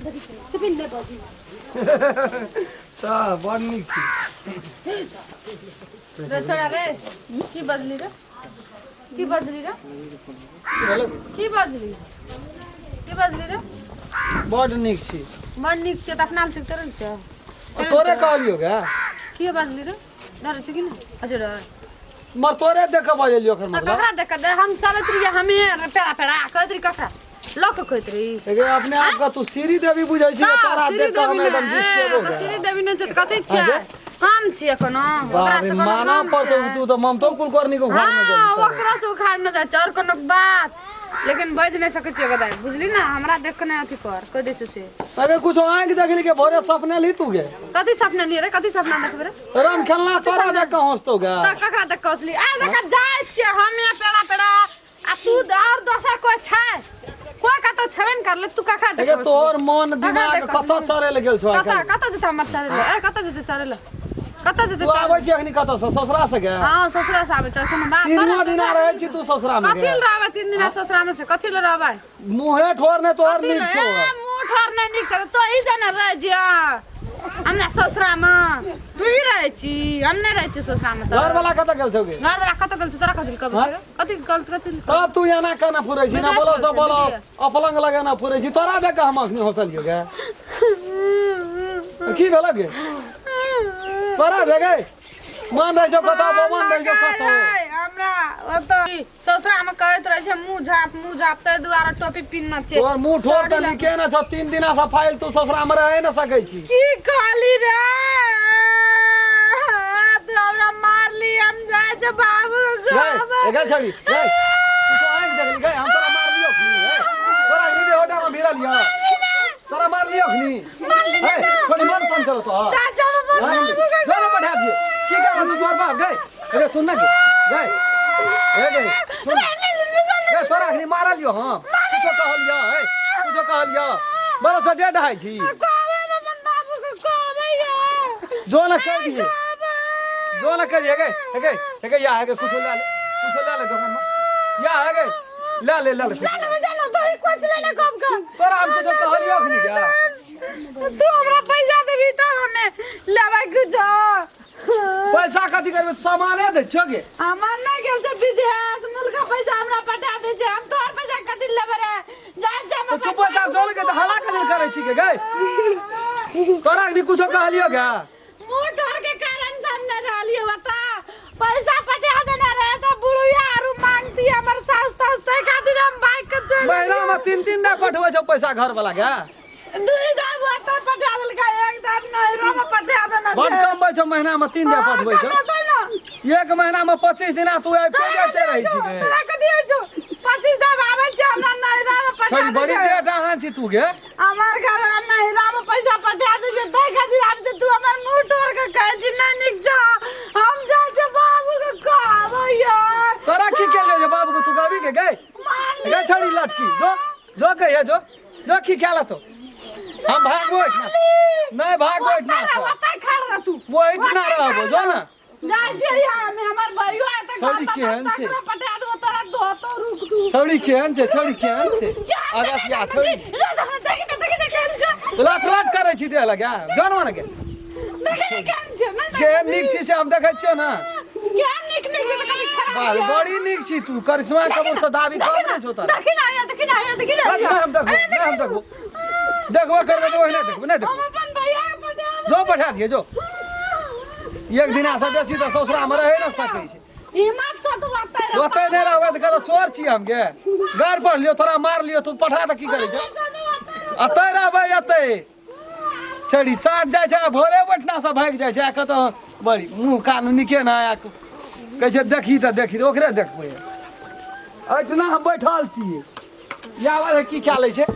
चुपी नहि बजी। तऽ बड़ नीक छी। रे छोड़ा रे, की बजली रे? की बजली रे? की भेलौ? की बजली, की बजली रे? बड़ नीक छी। बड़ नीक छै तऽ अपना छै, तोरे छै। तोरे कहलियौ गे। की बजली रे? डर छै कि नहि? अच्छा रे। मर तोरे देख के बजलियौ एकर मतलब। ककरा देख के? हम चलैत रहियै, हमे पेड़ा पेड़ा कहैत रही, ककरा लऽ के कहैत रही? एगे अपने आप का तू श्री देवी बुझै छी? तोरा श्री देख के हम देवी एकदम डिस्टर्ब हो तऽ गया। श्री देवी नहि छै तऽ कथी छै? काम छियै कोनो ओकरा बाप रे, से कोनो माना काम पड़तौ। छै? तू तऽ ममतो कुलकर्णी के घर में हाँ, गेली। ओकरा से उखाड़ न जाइ छै और कोनो बात, लेकिन बाजि नहि सकै छियै गदाइ, बुझली ने? हमरा देख के नहि अथी कर, कहि दै छियौ से। अरे कुछ आँखि देखली के भोरे सपने ली तू गे? कथी सपना लियै रे? कथी सपना देखबै रे? राम खेलना तोरा देख के हंसतो गे। तऽ ककरा देख के हंसली? आ देख, जाइ छियै हमे पेड़ा पेड़ा आ तू और दोसर कोइ छै? कोइ कतौ छेबे ने करले। तू ककरा देख? एगे तोहर मन दिमाग देख के कतऽ चढ़े लए गेल छौ आइ कतऽ काल्हि? कतऽ जेतै हमर चढ़े लए? ए, कतऽ जेतै चढ़े लए? कतऽ जेतै तू चढ़े? आबै छी अखनी कतऽ से? ससुरा से गे? हाँ, ससुरा से आबै छै। कोनो बात? तीनवा दिना रहै छी तू ससुरा में कथी गे? लए रहबै? 3 दिना ससुरा में छै, कथी लए रहबै? मुँहे ठोर ने तोहर कथी नीक लए? छौ। ए, मुँह ठोर नहि नीक छै तो ई जे ने रह जिया हमरा ससुरा में। तू ही रहै छी, हम नहि रहै छी ससुरा में। तऽ घर वाला कतऽ गेल छौ गे? घर वाला कतऽ गेल छै? तोरा कथी कहबै छै? कथी गलत कथी? तब तू एना केना फुरै छी? ना विदेश बोलो गेल से छै, बोलो। विदेश। अपलंग लगेना फुरै छी। तोरा देख के हम अखनी हंसलियो गे। की भेल गे? तोरा दे गे मन रहै छौ कतऽ, बमन रहै छौ कतऽ? हमरा ओतऽ ससुरा में कहैत रहै छै मुँह झाप, मुँह झाप, ताहि दुआरे टोपी पिन्हने छै। तोहर मुँह ठोर तऽ नीके ने छौ। 3 दिना से फाइल तू ससुरा में रहे ने सकै छी। की कहली रे तू? हमरा मारली, हम जाइ छै बाबू गई ए गई छड़ी गई, तू तो आँखि देखली गई। हम तोरा मारलियो खनी? ए, तोरा अखनी बेहोटा में भिड़ल यऽ, तोरा मारलियो खनी? ए छोड़ी, मन शांत करो तो। जो ना पठा दिए की काम तू तोहर बाप गई। अरे सुन ना गई, ए गई सुन गई, तोरा अखनी मारलियो हम? कुछो कहलियो? ए, कुछो कहलियो? बड़ा से डेढ़ ढाई छी। जो ना कह दिए, जो ना करिए गए। हे गए, हे गए, या है गए, कुछो ले ले, कुछो ले ले दुकान में। या है गए, ले ले, ले ले। तोरा हम कुछो कहलियो अखनी क्या? तू हमरा पैसा देबी तऽ हमे लेबै कुछो। पैसा कथी करबे? सामाने दै छियो गे। हमर नहि गेल छै विदेश मुल्क, पैसा हमरा पठा दै छै। हम तोहर पैसा कथी लेबै रे? जा जा। तो चुप चाप जो के तऽ हला कथी करै छी गे? गए, तोरा अखनी कुछो कहलियो गे? मुँह डर के कारण से हम नहीं रहलियो। बता, पैसा पठा देना रहे तो बुढ़िया आरू मांगती हमर सास तास, तै खातिर हम बाइक के चल। महीना में तीन तीन दा पठबै छौ पैसा घर वाला गे? दुई दाम ओतऽ पठा देलकै, एक दाम नैहरो में पठा देना। बड कमबै छौ, महीना में 3 दा पठबै छौ। कमेतै ना। एक महीना में 25 दिना तू आबिते जाइते रहै छी गे। तोरा कथी होइ छौ? 25 दाम आबै छै हमरा नैहरा में पठा छोड़ी, दै बड़ी छै। डेट अहाँ छी तू गे। हमर घर वाला नैहरा में पैसा पठा दै छै, तै खातिर आब से तू हमर मुंह तोड़ के कहै छी नहि नीक छौ। हम जाइ छै बाबू के कहबै यार। तोरा की केलियो जे बाबू के तू कहबी के गई? मारली। गे छोड़ी लटकी, जो जो कहिए, जो जो। की क्या तो हम भागबो एहिठिना नहीं, भागबो एहिठिना से। ओतै खड़ रह तू। वो एहिठिना रहबो, जो ना। जाइ छियै हम, हमर भाइयो आते। छौड़ी केहन छै? पठा देबो तोरा, धोतो, रुक तू। छौड़ी केहन छै? छौड़ी केहन छै? अगतिया छौड़ी, लट लट करै छी देह लगा जन मन के। केहन नीक छी से हम देखै छियौ ना। बाल बड़ी नीक छी तू। करिश्मा कपूर से दाबी कम नहि छौ तोरा। हट, नहि हम देखबो, नहि हम देखबो। देखबो करबै तऽ ओहिना देखबो, नहि देखबो। जो पठा दिए जो। एक दिना से बेसी तऽ ससुरा में रहे न सकै छै। ओतै नहि रहबै तऽ कहतो चोर छी हम गे। गारि पढ़ लियो, तोरा मार लियो, तू पठा तऽ की करै छै? एतै रहबै एतै। छड़ी साँझ जाइ छै आ भोरे बैठना से भागि जाइ छै आ कतऽ बड़ी मुँह कान नीके ना आ कहै छै देखी तऽ देखी, ओकरे देखबै। एहिठिना हम बैठल छियै, या बात की कए लै छै।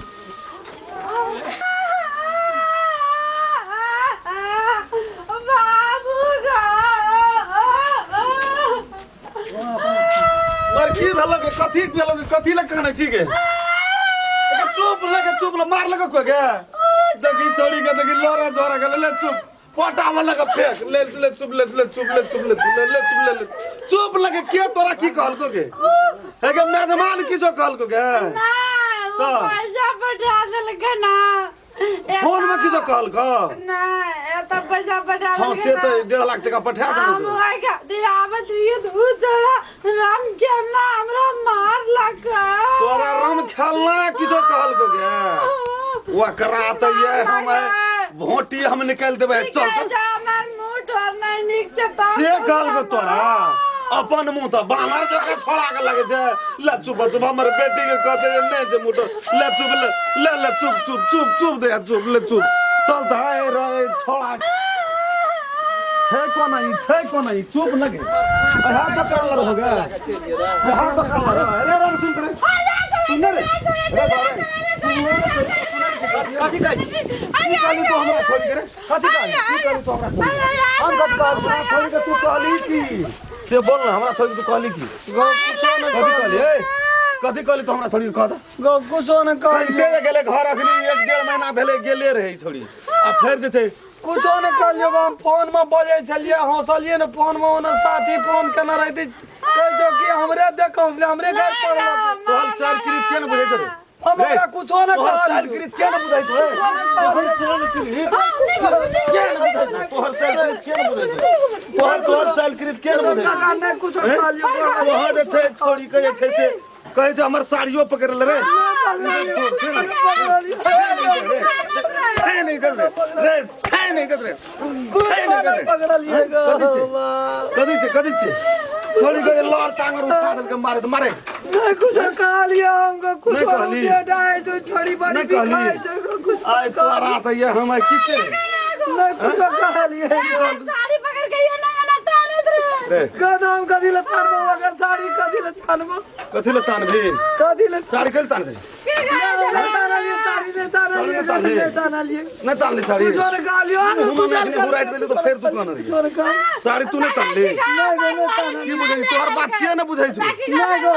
बाबू गा। पर की भेलो के? कथी भेलो के? कथी लग कानै छी गे? एके चुप लगे, चुप ल, मार लगे कोई गे? देखी छोड़ी के, देखी लड़ा जोरा के। ले चुप, पटावा लगे फेंक। ले ले चुप, ले ले चुप, ले चुप, ले ले ले चुप, ले ले चुप लगे। के तोरा की कहलको गे? एके मेजमान की जो कहलको गे? ना, वो तो? पैसा पठा देलकै ना। फोन में किछो कहलक? नहीं एतऽ पैसा पठा हाँ से तऽ 1.5 लाख टका पठा हम देने छौ। ओहि खातिर आबैत रहियै तऽ उ छौड़ा राम खेलना हमरा मारलक। तोरा राम खेलना किछो कहलको गे? ओकरा तऽ ये हम भोटी हम निकालि देबै। चल चल। हमर मुँह ठोर नहि नीक छै तऽ से कहलको तोरा? अपन मुँह तऽ बानर जकाँ छोड़ा के लगे छै। ले चुप चुप, हमर बेटी के कहते जे नहि छै मुँह ठोर। ले चुप, ले ले ले, चुप चुप चुप चुप दे चुप, ले चुप। चल तऽ हे रे छोड़ा छै कोना ई, छै कोना ई? चुप लगे हाथ तो कान लग हो गया, हाथ तो कान लग। अरे अरे सुन रे, सुन रे रे रे। कथी कहै छी? की कहली तू हमरा छोड़ के रे? कथी कहली? की कहली तू हमरा छोड़ के? हम कथी कहली? हमरा छोड़ के तू कहली की से बोल ना। हमरा छोड़ के तू कहली की? गो कुछो न। कथी कहली ए? कथी कहली तू हमरा छोड़ के? कह दे। गो कुछो न कहली। कहिते गेले घर, अखनी 1-1.5 महीना भेले गेले रहे छोड़ी आ फेर जे छै। कुछो न कहलियो। हम फोन में बजै छलियै, हंसलियै ने फोन में। ओना साथी फोन केने रहती, कहै छौ कि हमरे देख हंसले, हमरे घर पड़ल। तोहर चाल कृत के ने बुझै छै रे? हम ओकरा कुछो न तोहर चाल कहलियो। कृत के ने बुझै छै? तोहर चाल कृत के ने बुझै छै? तोहर चाल कृत के ने बुझै छै? तोहर तोहर चाल कृत के ने बुझै छै? काका, नहि कुछो कहलियो। तोहर जे छै छोड़ी के जे छै से कहै छै हमर साड़ियो पकड़ ले रे। रे नहीं चल रे रे, ठे नहीं चल रे, ठे नहीं चल रे। पकड़लियै गो। कथी छै? कथी छै? कथी छै? छोड़ी के लड़ टांगर उठा देलकै। मारे तऽ मारे। नहीं कुछो कहलियै हमको कुछो। नहि कहली? डाय जो छोड़ी बड़ी नहि कहली? बिखाइ छै गो, कुछ आइ तोरा तऽ ये हम की छै? नहीं कुछो कहलियै। साड़ी पकड़ के ये ना ना तारत रे। रे। कदम कथी ले तानबो अगर साड़ी? कथी ले तानबो? कथी ले तानबी? कथी ले? साड़ी कल तानबी? नहीं तानलियै साड़ी, नहीं तानलियै। साड़ी नहि तानली? नहीं तानलियै। नहि तानली साड़ी? कुछो नहि कहलियै। हम एखने बुराइट देली तऽ फेर तू कहने रही। कुछो नहि कहलियै। साड़ी तू नहि तानली? नहीं नहीं नहीं तानलियै। की बुझै छी? तोहर बात के ने बुझै छै? नहीं गो,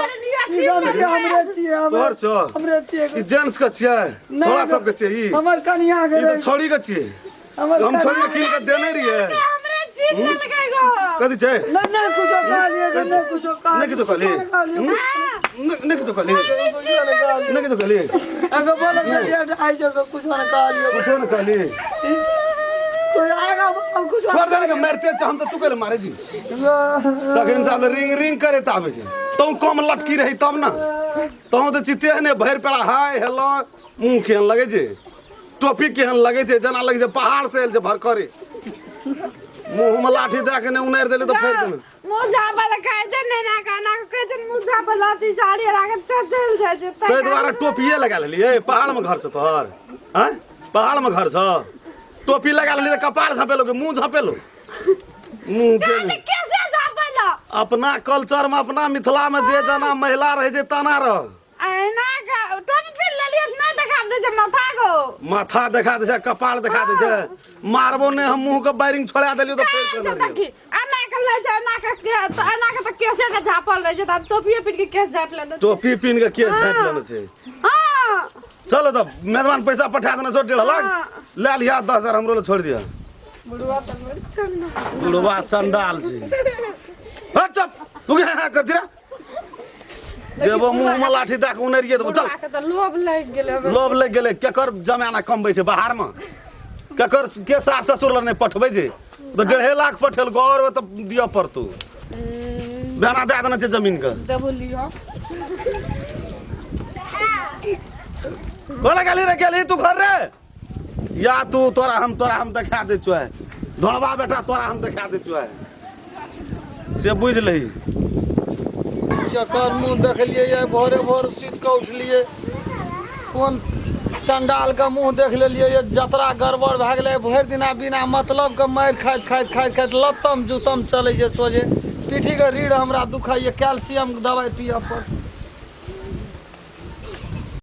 ई गलती हमरे छियै, हमरे। तोहर छौ? हमरे छियै। ई जेंट्स के छियै, छोड़ा सबके छियै ई। हमर कनिया के ई तऽ छौड़ी के छियै। हमर हम छौड़ी के कीन के देने रहियै। हमरे चीज देलकै गो। कथी छै? नहीं नहीं कुछो कहलियै गो, नहीं कुछो कहलियै। नहि किछो कहली? कहलियै। नहि किछो कहली? नहि किछो कहली? अगर बोले छलियै आई जो कुछो नहि कहलियै। कुछो नहि कहली? कोई आएगा हम कुछो। छोड़ दे ने, मारते छै। हम तऽ तू कहले मारे जी तखन तऽ रिंग रिंग करे आबै छै। तू कम लटकी रही तब ने। तहूँ तऽ चिते ने भरि पेड़ा। हाय हेलो, मुँह केहन लगै छै, टोपी केहन लगै छै, जेना लगै छै पहाड़ से आयल छै भरकरे। मुँह में लाठी दए के ने उनारि देली तऽ फेर केना? मुँह झापल कहै छै नेना का ना कहै छै मुँह झापल लाती साड़ी राखत चल जाइ छै। ताहि दुआरे टोपिए लगा लेलियै। पहाड़ में घर छौ तोहर? आँय, पहाड़ में घर छौ? टोपी लगा लेली तऽ कपार झपेलो कि मुँह झपेलो? मुँह के कैसे झापल? अपना कल्चर में, अपना मिथिला में जे जेना महिला रहै छै तेना रह। एना का टोपी फिर लेलियै तऽ नहि देखा दै छै माथा को। माथा देखा दै छै, कपार देखा दै छै। मारबो नहि हम, मुँह के बैरिंग छोड़ा देलियो तऽ फेर छै केना रहियै? देखी, एना के लै छै, एना के एना के तऽ केसे के झापल रहै छै, तऽ आब टोपिए पिन के केस झापि लेने छै। टोपी पिन के केस झाँपि लेने छै। हाँ। चलो तऽ मेजबान पैसा पठा देने छौ 1.5 लाख। हाँ। ले लिहा, 10,000 हमरो लए छोड़ि दिह। बुढ़वा तऽ बड़ चंदा। बुढ़वा चंडाल छै। हट, चुप। तू के हाँ कर दिरा देबो, मुँह में लाठी दए के उनरिये देबो। चल। बुढ़वा के तऽ लोभ लागि गेलै हमरा। लोभ लागि गेलै। केकर जमाना कमबै छै बाहर में? केकर के सास ससुर लग नहि पठबै छै? तऽ 1.5 लाख पठेलको और तऽ दिअ पड़तौ। बेना दए देने छै जमीन के। देबो लिअ। बोला गेली रे, गेली तू घर रे या तू? तोरा हम देखा दै छौ धोड़बा बेटा, तोरा हम देखा दै छौ से बुझि लही। केकर मुँह देखलियै? ये भोरे भोर सुति कऽ उठलियै, कोन चंडालके मुँह देख लेलियै? ये जतरा गड़बड़ भए गेलै। भरि दिना बिना मतलबके मारि खाइत खाइत खाइत खाइत लत्तम जुतम चलै छै सोझे। पीठीके रीढ़ हमरा दुखाइए, कैल्सियम दवाइ पियऽ पड़।